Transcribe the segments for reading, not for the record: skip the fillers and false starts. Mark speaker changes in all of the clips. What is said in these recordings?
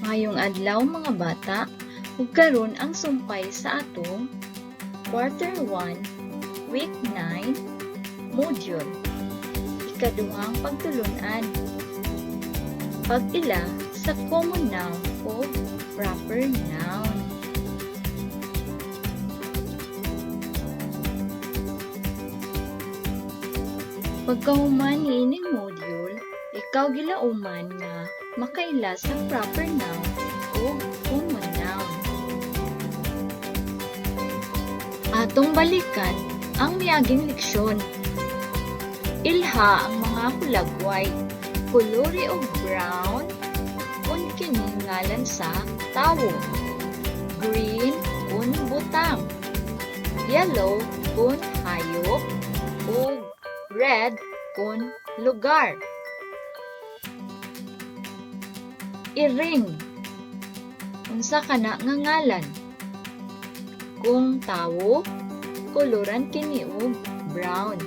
Speaker 1: Maayong adlaw, mga bata, ug karon ang sumpay sa atong quarter 1, week 9 module. Ikaduhang pagtulunan. Pag-ila sa common noun o proper noun. Pagkahuman niining module, ikaw gilauman nga makaila sa proper noun o common noun. Atong balikan ang miaging leksyon. Ilha ang mga hulagway, kolori og brown kun kini ngalan sa tawo, green kun butang, yellow kun hayop, ug red kun lugar. Iring. Unsa kana nga ngalan? Kung tawo, koloran kini og brown.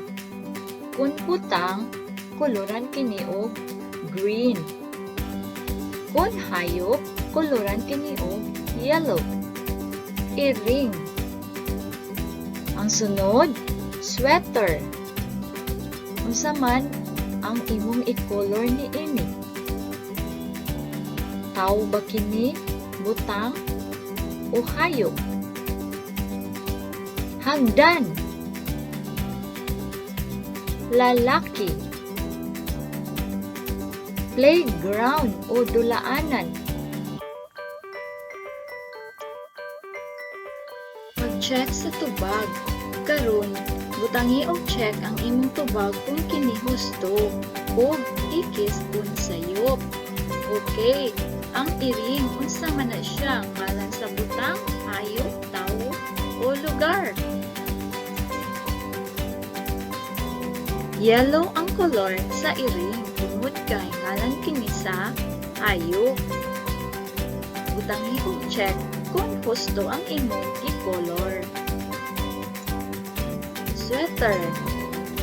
Speaker 1: Kung butang, koloran kini og green. Kung hayop, koloran kini og yellow. Iring. Ang sunod, sweater. Unsa man ang imong i-color niini? Tawo ba kini, butang, o hayop? Hagdan. Lalaki. Playground o dulaanan. Pag-check sa tubag. Karon, butangi og check ang imong tubag kung kini husto ug ikis kun sayop. Okay, ang iring, unsa man na siya? Ngalan sa butang, hayop, tawo o lugar? Yellow ang kolor sa iring tungod kay ngalan kini sa hayop. Butangi og check kung husto ang imong gi-color. Sweater,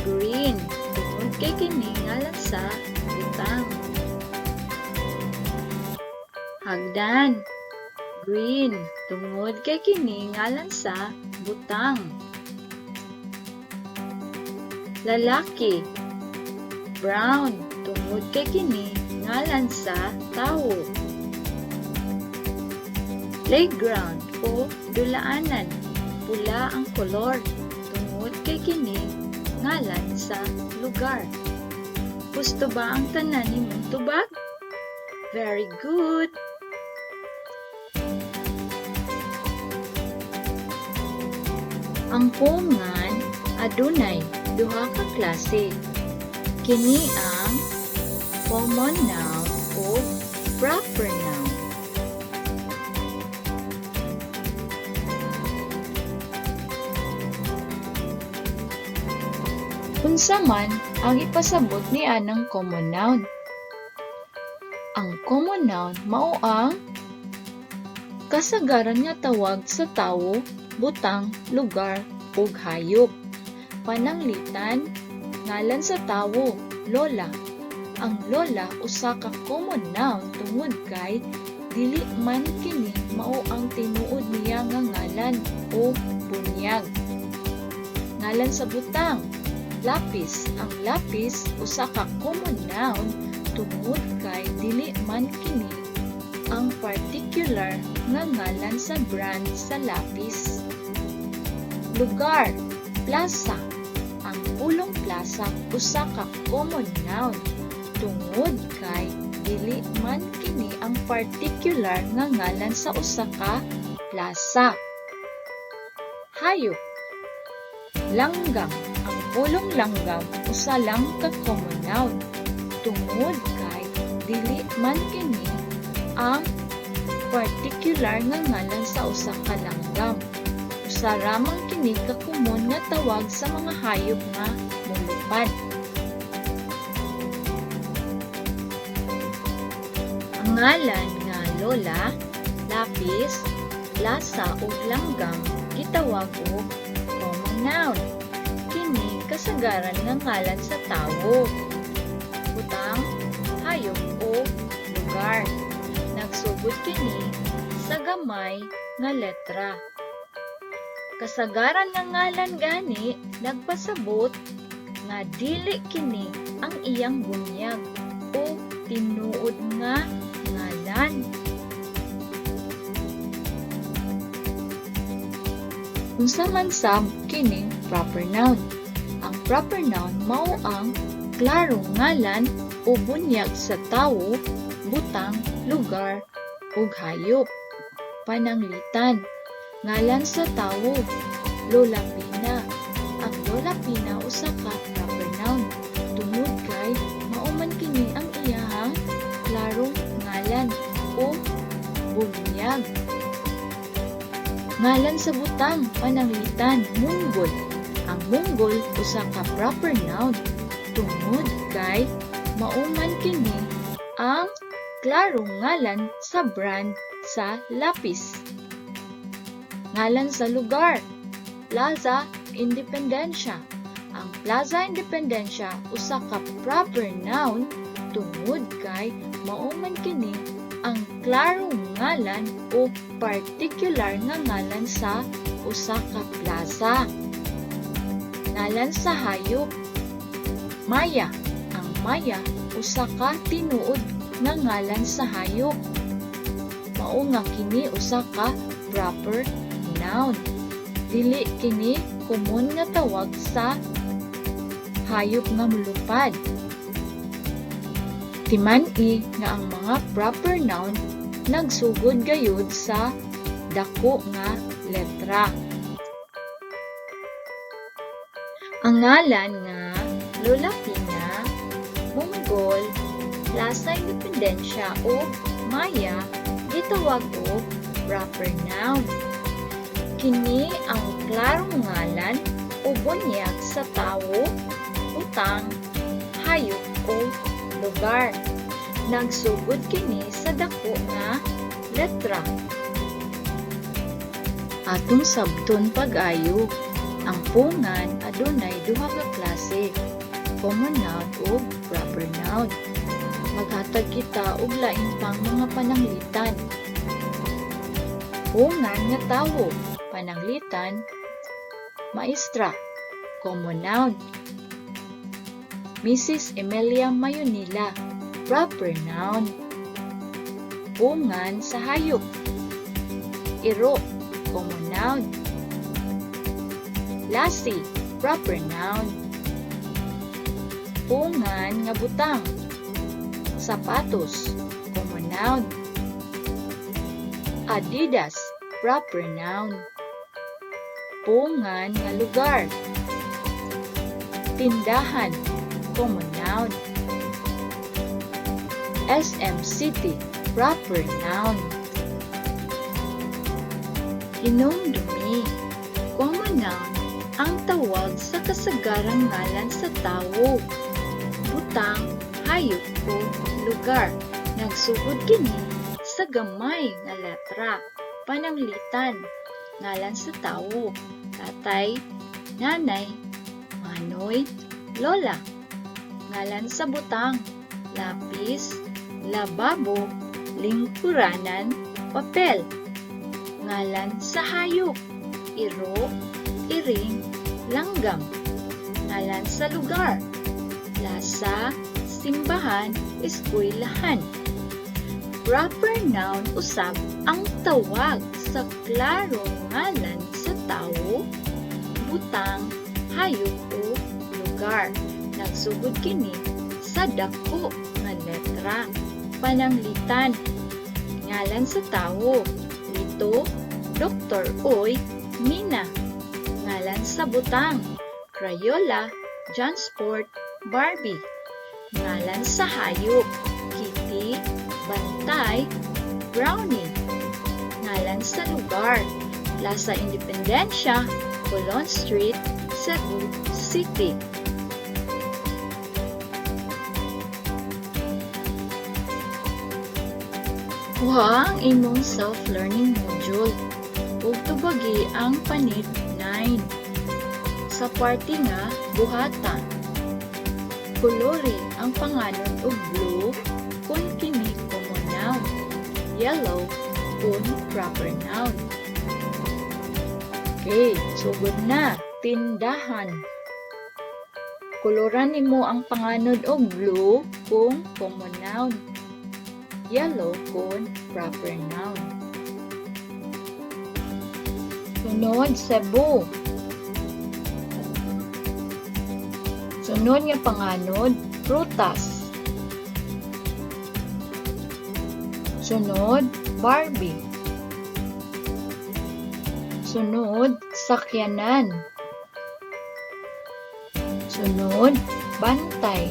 Speaker 1: green, tungod kay kini ngalan sa butang. Hagdan, green, tungod kay kini ngalan sa butang. Lalaki, brown, tungod kay kini ngalan sa tawo. Playground o dulaanan, pula ang kolor tungod kay kini ngalan sa lugar. Gusto ba ang tanan nimong tubag? Very good! Ang pungan adunay duha ka klase. Kini ang common noun o proper noun. Unsa man ang ipasabot ni anang common noun? Ang common noun mao ang kasagaran nga tawag sa tawo, butang, lugar ug hayop. Pananglitan, ngalan sa tawo, lola. Ang lola usa ka common noun tungod kay dili man kini mao ang tinuod niya nga ngalan o bunyag. Ngalan sa butang, lapis. Ang lapis usa ka common noun tungod kay dili man kini ang particular nga ngalan sa brand sa lapis. Lugar, plaza. Ang pulong plaza usa ka common noun tungod kay dili man kini ang particular nga ngalan sa usa ka plaza. Hayop, langgam. Ang pulong langgam usa lang ka common noun tungod kay dili man kini ang particular nga ngalan sa usa ka langgam. Usa ramang kini ka komon nga tawag sa mga hayop nga molupad. Ang ngalan nga lola, lapis, plaza ug langgam gitawag og common noun. Kini kasagaran nga ngalan sa tawo, butang, hayop o lugar. Nagsugod Nagsugod kini sa gamay nga letra. Kasagaran nga ngalan gani nagpasabot nga dili kini ang iyang bunyag o tinuod nga ngalan. Unsa man sab kining proper noun? Ang proper noun mao ang klarong ngalan o bunyag sa tawo, butang, lugar, ug hayop. Pananglitan, ngalan sa tawo, Lola Pina. Ang Lola Pina usa ka proper noun tungod kay mao man kini ang iyahang klarong ngalan o bunyag. Ngalan sa butang, pananglitan, munggol. Ang munggol usa ka proper noun tungod kay mao man kini ang klarong ngalan sa brand sa lapis. Ngalan sa lugar, Plaza Independencia. Ang Plaza Independencia usa ka proper noun tungod kay mao man kini ang klarong ngalan o particular nga ngalan sa usa ka plaza. Ngalan sa hayop, Maya. Ang Maya usa ka tinuod nga ngalan sa hayop. Mao nga kini usa ka proper noun. Dili kini komon nga tawag sa hayop nga molupad. Timan-i nga ang mga proper noun nagsugod gayud sa dako nga letra. Ang ngalan nga Lola Pina, Munggol, Plaza Independencia ug Maya gitawag og proper noun. Kini ang klarong ngalan o bunyag sa tawo, butang, hayop o lugar. Nagsugod kini sa dako nga letra. Atong sabton pag-ayo, ang pungan adunay duha ka klase, common noun ug proper noun. Maghatag kita og lain pang mga pananglitan. Pungan nga tawo, pananglitan, maestra, common noun. Mrs. Emilia Mayonila, proper noun. Pungan sa hayop, iro, common noun. Lassie, proper noun. Pungan nga butang, sapatos, common noun. Adidas, proper noun. Pungan nga lugar, tindahan, common noun. SM City, proper noun. Hinumdumi, common noun ang tawag sa kasagarang ngalan sa tawo, butang, hayop o lugar. Nagsugod kini sa gamay nga letra. Pananglitan, ngalan sa tawo, tatay, nanay, manoy, lola. Ngalan sa butang, lapis, lababo, lingkuranan, papel. Ngalan sa hayop, iro, iring, langgam. Ngalan sa lugar, plaza, simbahan, eskwelahan. Proper noun usab ang tawag sa klarong ngalan sa tawo, butang, hayop o lugar. Nagsugod kini sa dako nga letra. Pananglitan, ngalan sa tawo, Lito, Dr. Oy, Mina. Ngalan sa butang, Crayola, Jansport, Barbie. Ngalan sa hayop, Kitty, Bantay, Brownie. Ngalan sa lugar, Plaza Independencia, Colon Street, Cebu City. Kuha ang imong self-learning module ug tubagi ang panit 9 sa parte nga buhata. Kulori ang panganod og blue kung kini common noun, Yellow kung proper noun. Okay, sugod na. Tindahan. Koloran nimo ang panganod og blue kung common noun. Yellow kung proper noun. Sunod, Cebu. Sunod nga panganod, prutas. Sunod, Barbie. Sunod, sakyanan. Sunod, bantay.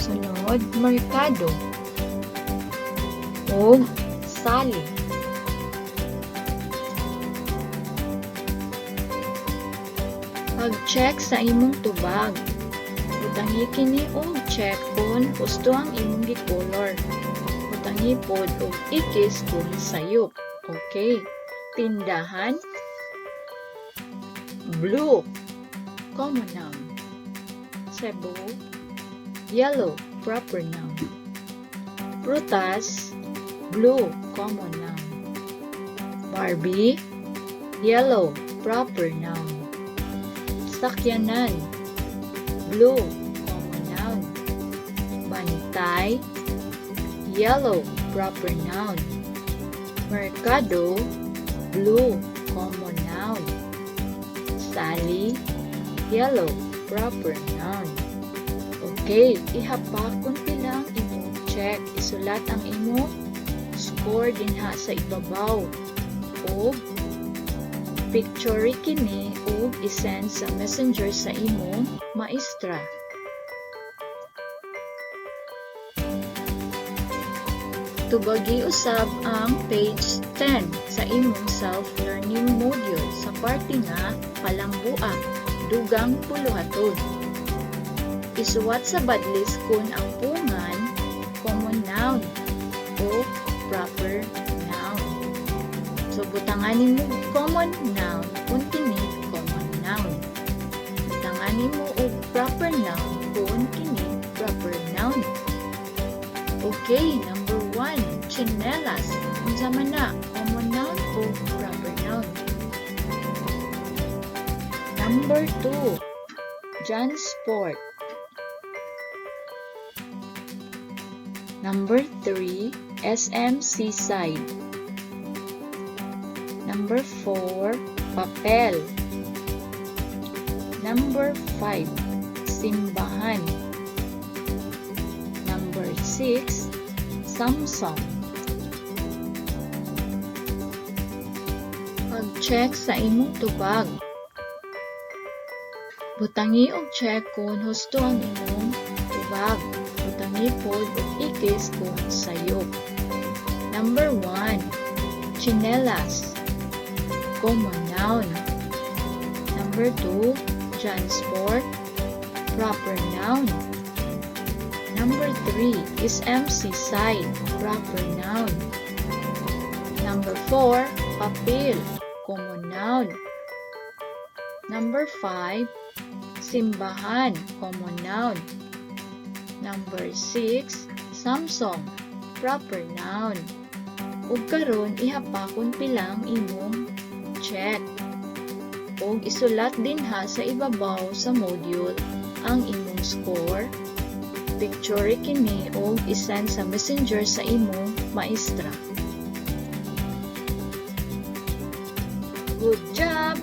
Speaker 1: Sunod, merkado. Ug sali. Pag-check sa imong tubag. Butangi kini og check kung husto ang imong gi-color. Butangi pod og ikis kung sayop. Okay. Tindahan. Blue. Common noun. Cebu. Yellow. Proper noun. Prutas. Blue. Common noun. Barbie. Yellow. Proper noun. Sakyanan. Blue. Common noun. Bantay. Yellow. Proper noun. Merkado. Blue. Common noun. Sali. Yellow. Proper noun. Okay, ihapak kung pila ang imong check. Isulat ang imong score dinha sa ibabaw. Og picture kini ug isend sa Messenger sa imong maestra. Tubagi usab ang page 10 sa imong self-learning module sa parte nga palambua, dugang buluhaton. Isuwat sa badlis kung ang pungan common noun o proper noun. So butangan nimo common noun kung kini common noun. Butangan nimo og proper noun kung kini proper noun. Okay, number 1, tsinelas. Unsa man na, common noun o proper noun? Number 2, Jansport. Number 3, SM Seaside. Number 4, papel. Number 5, simbahan. Number 6, Samsung. Pag-check sa imong tubag. Butangi og check kung husto ang imong tubag. Butangi pod og ikis kung sayop. Number 1, tsinelas. Common noun. Number 2, Jansport. Proper noun. Number 3, SM Seaside. Proper noun. Number 4, papel. Common noun. Number 5, simbahan. Common noun. Number 6, Samsung. Proper noun. Ug karon ihapakon pilang imong check. Ug isulat dinha sa ibabaw sa module ang imong score. Picture kini ug isend sa Messenger sa imong maestra. Good job!